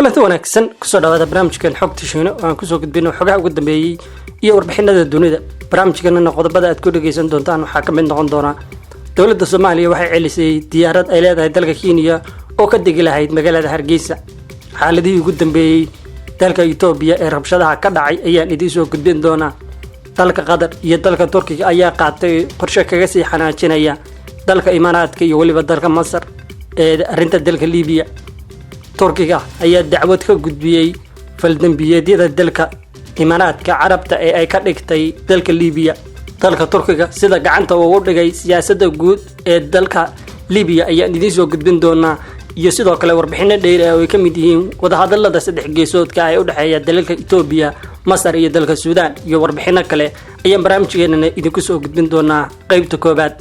Kulanti wanaagsan, kusoo dhawaada barnaamijkan Xogta Shiino oo aan kusoo gudbino xogaha ugu dambeeyey iyo warbixinada dunida. Barnaamijkanana qodobada aad ku dhegaysan doontaan waxaa ka mid noqon doona: dowladda Soomaaliya waxay celisay diyaarad ay leedahay dalka Kenya oo ka degi lahayd magaalada Hargeysa. Xaaladihii ugu dambeeyey dalka Itoobiya ee rabshadaha ka dhacay ayaan idiin soo gudbin doonaa. Dalka Qatar iyo dalka Turkiga ayaa qaatay qorshe kaga sii xanaajinaya dalka Imaaraadka iyo weliba dalka Masar ee arrinta dalka Liibiya. Turkiga ayaa dacwad ka gudbiyey faldembiyeedyada dalka Imaaraadka Carabta ee ay ka dhigtay dalka Liibiya. Dalka Turkiga sida gacanta ugu dhigay siyaasadda guud ee dalka Libiya ayaan idiin soo gudbin doonaa, iyo sidoo kale warbixino dheeri ah oo ay ka mid yihiin wadahadalada saddex geesoodka ee u dhexeeya dalalka Itoobiya, Masar iyo dalka Suudaan, iyo warbixino kale ayaan barnaamijkeenana idinku soo gudbin doonaa. Qeybta koobaad: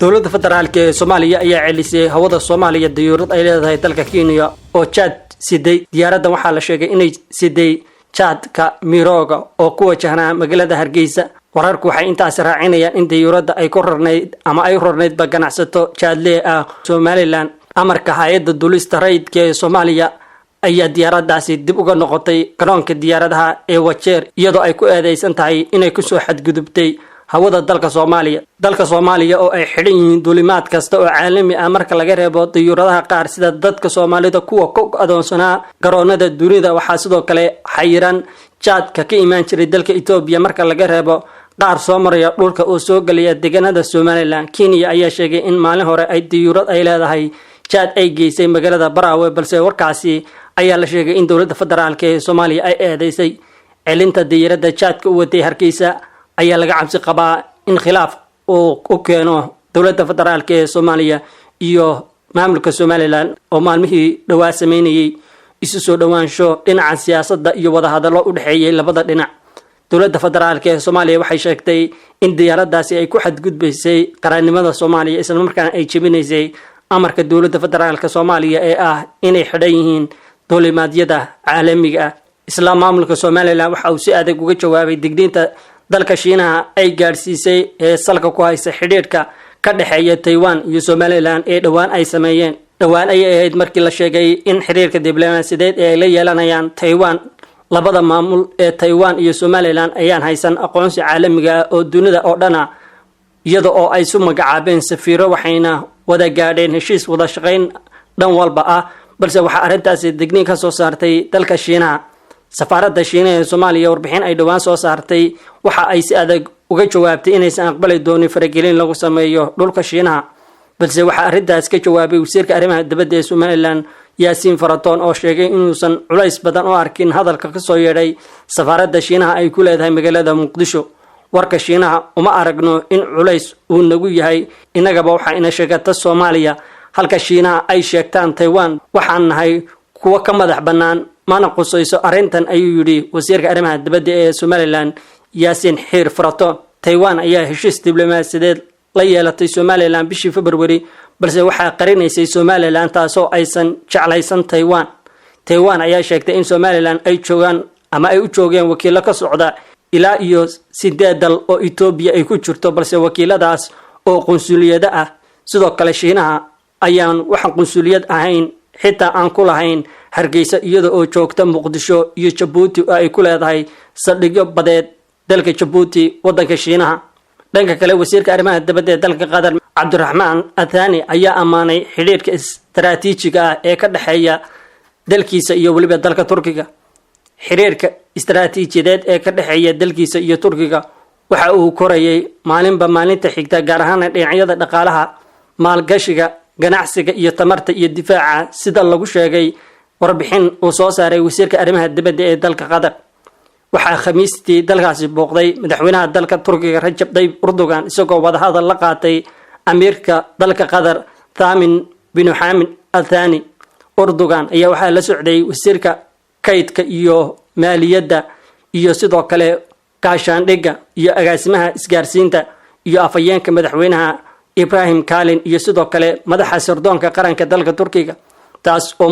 dowladda federaalka ee Soomaaliya ayaa celisay hawada Soomaaliya diyuurad ay leedahay dalka Kenya oo jaad siday. Diyaaraddan waxaa la sheegay inay siday jaadka mirooga oo ku wajahnaa magaalada Hargeysa. Wararku waxay intaasi raacinayaan in diyuuradda ay ku rarnayd ama ay rarnaydba ganacsato jaadlee ah Somaliland. Amarka hay-adda duulista rayidka ee Soomaaliya ayaa diyaaraddaasi dib uga noqotay garoonka diyaaradaha ee Wajeer, iyadoo ay ku eedeysan tahay inay kusoo xadgudubtay hawada dalka Soomaaliya. Dalka Soomaaliya oo ay xidhan yihiin duulimaad kasta oo caalami ah marka laga reebo diyuuradaha qaar, sida dadka Soomaalida kuwa ku adoonsanaa garoonada dunida. Waxaa sidoo kale xayiran jaadka ka imaan jiray dalka Itoobiya marka laga reebo qaar soo maraya dhulka oo soo gelaya deegaanada Somaliland. Kenya ayaa sheegay in maalin hore ay diyuurad ay leedahay jaad ay geysay magaalada Baraawe, balse warkaasi ayaa la sheegay in dowladda federaalka ee Soomaaliya ay eedeysay. Celinta diyaaradda jaadka u watay Hargeysa ayaa laga cabsi qabaa in khilaaf uu u keeno dowladda federaalka ee Soomaaliya iyo maamulka Somaliland, oo maalmihii dhowaa sameynayay isu soo dhowaansho dhinaca siyaasadda iyo wadahadallo u dhexeeyay labada dhinac. Dowladda federaalka ee Soomaaliya waxay sheegtay in diyaaraddaasi ay ku xadgudbaysay qarannimada Soomaaliya, islamarkaana ay jebinaysay amarka dowladda federaalka Soomaaliya ee ah inay xidhan yihiin duulimaadyada caalamiga ah. Isla maamulka Somaliland waxa uu si adag uga jawaabay digniinta dalka Shiinaha ay gaadhsiisay ee salka ku haysa xidhiidhka ka dhexeeya Taiwan iyo Somaliland ee dhowaan ay sameeyeen. Dhowaan ayay ahayd markii la sheegay in xiriirka diblomaasiyadeed ee ay la yeelanayaan Taiwan. Labada maamul ee Taiwan iyo Somaliland ayaan haysan aqoonsi caalamiga ah oo dunida oo dhana, iyada oo ay isu magacaabeen safiiro, waxayna wada gaadheen heshiis wada shaqayn dhan walba ah, balse waxaa arrintaasi digniin ka soo saartay dalka Shiinaha. Safaaradda Shiinaha ee Soomaaliya warbixin ay dhowaan soo saartay waxa ay si adag uga jawaabtay inaysan aqbali doonin faragelin lagu sameeyo dhulka Shiinaha, balse waxaa arrintaas ka jawaabay wasiirka arrimaha dibadda ee Somaliland, Yaasiin Faratoon, oo sheegay inuusan culays badan u arkin hadalka kasoo yeedhay safaaradda Shiinaha ay ku leedahay magaalada Muqdisho. "Warka Shiinaha uma aragno in culays uu nagu yahay. Innagaba waxaa ina sheegata Soomaaliya, halka Shiinaha ay sheegtaan Taiwan. Waxaan nahay kuwo ka madax bannaan, mana qusayso arrintan," ayuu yidhi wasiirka arrimaha dibadda ee Somaliland, Yaasiin Xiir Faratoon. Taiwan ayaa heshiis diblomaasiyadeed la yeelatay Somaliland bishii February, balse waxaa qarinaysay Somaliland, taasoo aysan jeclaysan Taiwan. Taiwan ayaa sheegtay in Somaliland ay joogaan ama ay u joogeen wakiilo ka socda ilaa iyo 8 dal oo Itoobiya ay ku jirto, balse wakiiladaas oo qunsuliyado ah. Sidoo kale Shiinaha ayaan waxaan qunsuliyad ahayn xitaa aan ku lahayn Hargeysa, iyada oo joogta Muqdisho iyo Jabuuti oo ay ku leedahay saldhigyo badeed dalka Jabuuti waddanka Shiinaha. Dhanka kale, wasiirka arrimaha dibadda ee dalka Qatar, Cabdiraxmaan Athani, ayaa ammaanay xidhiidhka istaraatiijiga ah ee ka dhexeeya dalkiisa iyo weliba dalka Turkiga. "Xiriirka istaraatiijiyadeed ee ka dhexeeya dalkiisa iyo Turkiga waxa uu korayay maalinba maalinta xigta, gaar ahaana dhinacyada dhaqaalaha, maalgashiga, ganacsiga iyo tamarta iyo difaaca," sida lagu sheegay warbixin uu soo saaray wasiirka arrimaha dibadda ee dalka Qatar. Waxaa Khamiistii dalkaasi booqday madaxweynaha dalka Turkiga, Rajab Dayib Erdogan, isagoo wadahadal la qaatay amiirka dalka Qatar, Thamin binu Xamid Al Thani. Erdogan ayaa waxaa la socday wasiirka kaydka iyo maaliyadda iyo sidoo kale gaashaandhigga iyo agaasimaha isgaarsiinta iyo afhayeenka madaxweynaha, Ibrahim Kalin, iyo sidoo kale madaxa sirdoonka qaranka dalka Turkiga, taas oo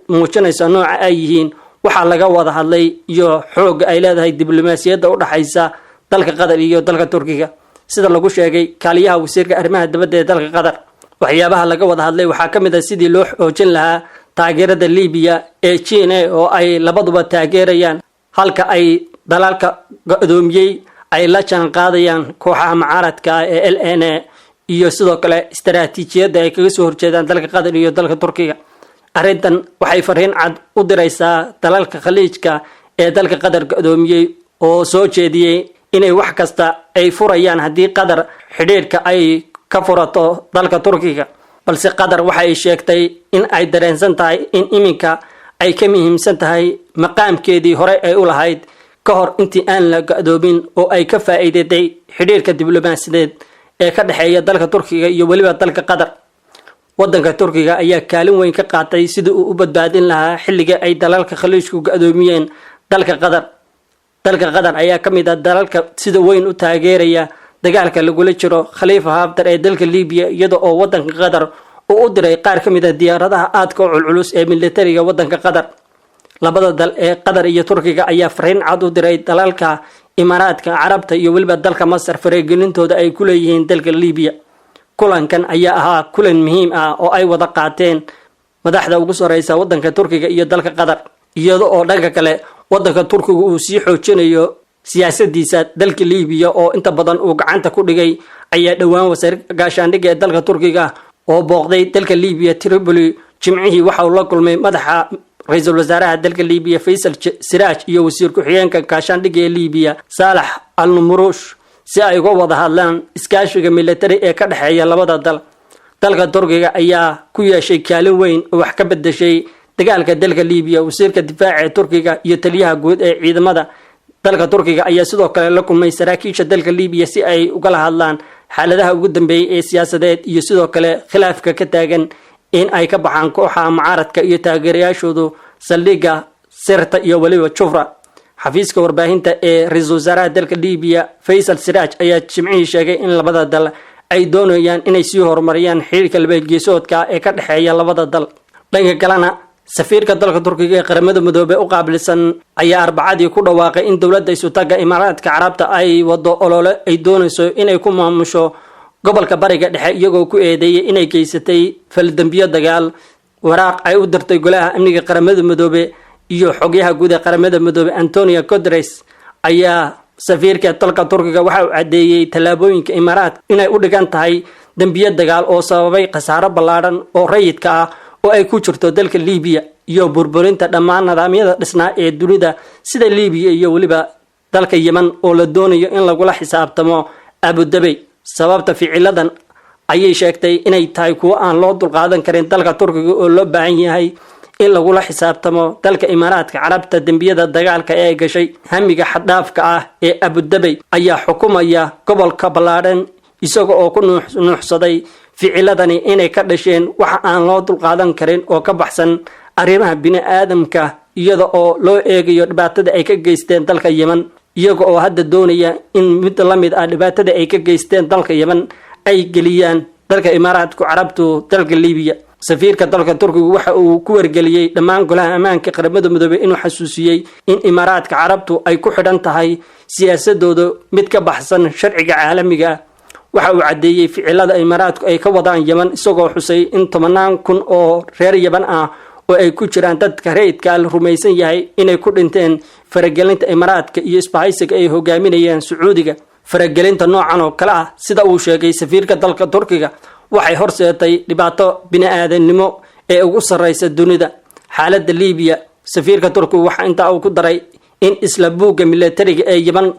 muujinaysa nooca ay yihiin waxaa laga wada hadlay iyo xoogga ay leedahay diblomaasiyadda u dhaxaysa dalka Qatar iyo dalka Turkiga. Sida lagu sheegay kaaliyaha wasiirka arrimaha dibadda ee dalka Qatar, waxyaabaha laga wada hadlay waxaa ka mid ah sidii loo xoojin lahaa Taageerada Libiya ee GNA oo ay labaduba taageerayaan, halka ay dalalka go-doomiyey ay la jaan qaadayaan kooxaha mucaaradka ah ee LNA iyo sidoo kale istaraatiijiyadda ay kaga soo horjeedaan dalka Qatar iyo dalka Turkiga. Arrintan waxay fariin cad u diraysaa dalalka Khaliijka ee dalka Qatar go-doomiyey oo soo jeediyey inay wax kasta ay furayaan haddii Qatar xidhiidhka ay ka furato dalka Turkiga. Balse Qatar waxay sheegtay in ay dareensan tahay in iminka ay ka muhiimsan tahay maqaamkeedii hore ay u lahayd ka hor intii aan la go-doomin, oo ay ka faa'iidatay xidhiidhka diblomaasiyadeed ee ka dhexeeya dalka Turkiga iyo weliba dalka Qatar. Wadanka Turkiga ayaa kaalin weyn ka qaatay sidii uu u badbaadin lahaa xilligii ay dalalka Khaliijku go-doomiyeen dalka Qatar. Dalka Qatar ayaa ka mid ah dalalka sida weyn u taageeraya dagaalka lagula jiro Khaliifa Haftar ee dalka Libiya, iyada oo wadanka Qatar uu u diray qaar ka mid ah diyaaradaha aadka u culculus ee militariga wadanka Qatar. Labada dal ee Qatar iyo Turkiga ayaa fariin cad u diray dalalka Imaaraadka Carabta iyo weliba dalka Masar faragelintooda ay ku leeyihiin dalka Libiya. Kulankan ayaa ahaa kulan muhiim ah oo ay wada qaateen madaxda ugu sareysa wadanka Turkiga iyo dalka Qatar, iyada oo dhanka kale wadanka Turkiga uu sii xoojinayo siyaasadiisa dalka Libiya oo inta badan uu gacanta ku dhigay. Ayaa dhowaan wasiir gaashaandhigga ee dalka Turkiga oo booqday dalka Libiya, Tripoli, Jimcihii waxa uu la kulmay madaxa ra-iisul wasaaraha dalka Libiya Faysal Siraaj iyo wasiir ku-xigeenka gaashaandhigga ee Libiya Saalax Al Numurush, si ay uga wada hadlaan iskaashiga militari ee ka dhexeeya labada dal. Dalka Turkiga ayaa ku yeeshay kaalin weyn oo wax ka bedeshay dagaalka dalka Libiya. Wasiirka difaaca ee Turkiga iyo taliyaha guud ee ciidamada dalka Turkiga ayaa sidoo kale la kulmay saraakiisha dalka Libiya si ay ugala hadlaan xaaladaha ugu dambeeyay ee siyaasadeed iyo sidoo kale khilaafka ka taagan in ay ka baxaan kooxaha mucaaradka iyo taageerayaashoodu saldhigga Sirta iyo weliba Jufra. Xafiiska warbaahinta ee ra-iisul wasaaraha dalka Libiya Faysal Siraaj ayaa Jimcihii sheegay in labada dal ay doonayaan inay sii horumariyaan xiriirka labageesoodka ee ka dhexeeya labada dal. Dhanka kalena, safiirka dalka Turkiga ee Qaramada Midoobey u qaabilsan ayaa Arbacadii ku dhawaaqay in dowladda Isutaga Imaaraadka Carabta ay wado olole ay doonayso inay ku maamusho gobolka Bariga Dhexe, iyagoo ku eedeeyay inay geysatay faldambiyo dagaal. Waraaq ay u dirtay Golaha Amniga Qaramada Midoobe iyo xoghayaha guud ee Qaramada Midoobe Antonio Guterres ayaa safiirka dalka Turkiga waxa uu caddeeyey tallaabooyinka Imaaraadka inay u dhigan tahay dembiyo dagaal oo sababay khasaaro ballaadhan oo rayidka ah oo ay ku jirto dalka Libiya iyo burburinta dhammaan nidaamyada dhisnaa ee dunida sida Libiya iyo weliba dalka Yemen, oo la doonayo in lagula xisaabtamo Abudabey. Sababta ficiladan ayay sheegtay inay tahay kuwo aan loo dulqaadan karin dalka Turkiga, oo loo baahan yahay in lagula xisaabtamo dalka Imaaraadka Carabta dembiyada dagaalka ee ay gashay. Hamiga xaddhaafka ah ee Abudabey ayaa xukumaya gobolka ballaadhan, isaga oo ku nuuxsaday ficiladani inay ka dhasheen waxa aan loo dulqaadan karin oo ka baxsan arrimaha bini-aadamka, iyada oo loo eegayo dhibaatada ay ka geysteen dalka Yemen, iyaga oo hadda doonaya in mid la mid ah dhibaatada ay ka geysteen dalka Yemen ay geliyaan dalka Imaaraadku Carabtu dalka Libiya. Safiirka dalka Turkigu waxa uu ku wargeliyey dhammaan Golaha Ammaanka Qaramada Midoobey inuu xasuusiyey in Imaaraadka Carabtu ay ku xidhan tahay siyaasadooda mid ka baxsan sharciga caalamiga ah. Waxa uu caddeeyey ficilada Imaaraadku ay ka wadaan Yemen, isagoo xusay in tobanaan kun oo reer Yemen ah oo ay ku jiraan dadka rayidka la rumaysan yahay inay ku dhinteen faragelinta Imaaraadka iyo isbahaysiga ay hogaaminayeen Sacuudiga. Faragelinta noocan oo kale ah, sida uu sheegay safiirka dalka Turkiga, waxay horseetay dhibaato bini-aadannimo ee ugu sarreysa dunida. Xaaladda Libiya, safiirka Turkigu waxaa intaa uu ku daray in isla buugga militariga ee Yemen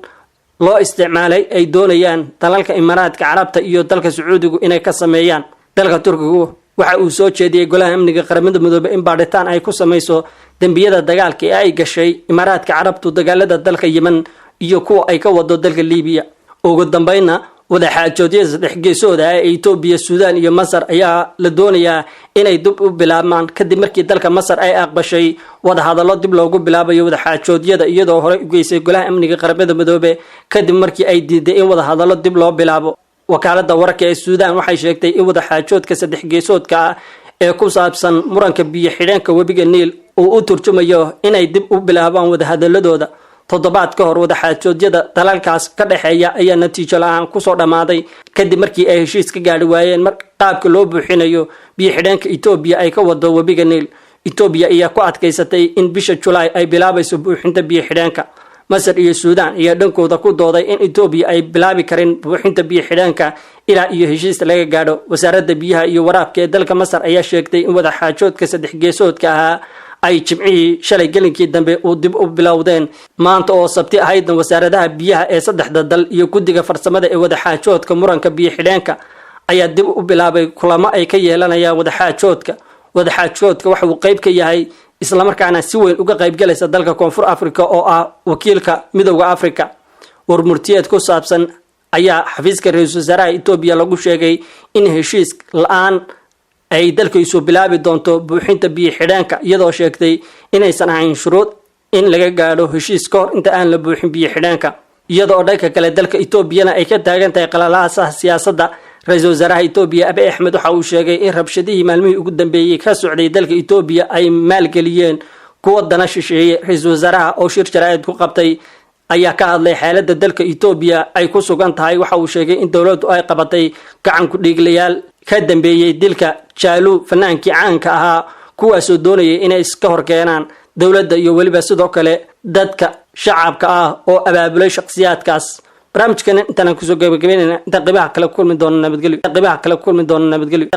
loo isticmaalay ay doonayaan dalalka Imaaraadka Carabta iyo dalka Sacuudigu inay ka sameeyaan. Dalka Turkigu waxa uu soo jeediyey Golaha Amniga Qaramada Midoobey in baadhitaan ay ku samayso dembiyada dagaalka ee ay gashay Imaaraadka Carabtu dagaalada dalka Yemen iyo kuwa ay ka wado dalka Libiya. Ugu dambeynna, wadaxaajoodyada saddex geesooda ah ee Itoobiya, Suudaan iyo Masar ayaa la doonayaa inay dib u bilaabmaan, kadib markii dalka Masar ay aqbashay wadahadallo dib loogu bilaabayo wadaxaajoodyada, iyadoo horey u geysay Golaha Amniga Qaramada Midoobe kadib markii ay diiday in wadahadallo dib loo bilaabo. Wakaalada wararka ee Suudaan waxay sheegtay in wadaxaajoodka saddex geesoodka ah ee ku saabsan muranka biyo xidheenka webiga Niil uu u turjumayo inay dib u bilaabaan wadahadaladooda. Toddobaad ka hor, wadaxaajoodyada dalalkaas ka dhexeeya ayaa natiijo la-aan kusoo dhammaaday, kadib markii ay heshiis ka gaadhi waayeen mar qaabka loo buuxinayo biyo xidheenka Itoobiya ay ka wado webiga Niil. Etoobiya ayaa ku adkaysatay in bisha Julaay ay bilaabayso buuxinta biyo xidheenka. Masar iyo Suudaan ayaa dhankooda ku dooday in Etoobiya ay bilaabi karin buuxinta biyo xidheenka ilaa iyo heshiis laga gaadho. Wasaaradda biyaha iyo waraabka ee dalka Masar ayaa sheegtay in wadaxaajoodka saddex geesoodka ahaa ay Jimcihii shalay gelinkii dambe uu dib u bilowdeen. Maanta oo Sabti ahaydna, wasaaradaha biyaha ee saddexda dal iyo guddiga farsamada ee wadaxaajoodka muranka biyo xidheenka ayaa dib u bilaabay kulamo ay ka yeelanayaan wadaxaajoodka. Wadaxaajoodka waxa uu qayb ka yahay, islamarkaana si weyn uga qaybgalaysa dalka Koonfur Africa oo ah wakiilka Midowda Africa. Warmurtiyeed ku saabsan ayaa xafiiska ra-iisul wasaaraha Etoobiya lagu sheegay in heshiis la-aan ay dalkaisu bilaabi doonto buuxinta biyo xidheenka, iyadoo sheegtay inaysan ahayn shuruud in laga gaadho heshiis ka hor inta aan la buuxin biyo xidheenka. Iyada oo dhanka kale dalka Etoobiyana ay ka taagan tahay qalalaasaha siyaasadda, ra-iisul wasaaraha Etoobiya Abiy Axmed waxa uu sheegay in rabshadihii maalmihii ugu dambeeyey ka socday dalka Etoobiya ay maalgeliyeen kuwa dana shisheeye. Ra-iisul wasaaraha oo shir jaraa'id ku qabtay ayaa ka hadlay xaaladda dalka Etoobiya ay ku sugan tahay. Waxa uu sheegay in dowladdu ay qabatay gacan ku dhiiglayaal ka dambeeyey dilka Jaalu, fanaankii caanka ahaa, kuwaasoo doonayay inay iska hor keenaan dowladda iyo weliba sidoo kale dadka shacabka ah oo abaabulay shakhsiyaadkaas. Barnaamijkan intaan kusoo gabagabeynayna, intaan qeybaha kale ku kulmi doono, nabadgelyo. Qeybaha kale ku kulmi doono, nabadgelyo.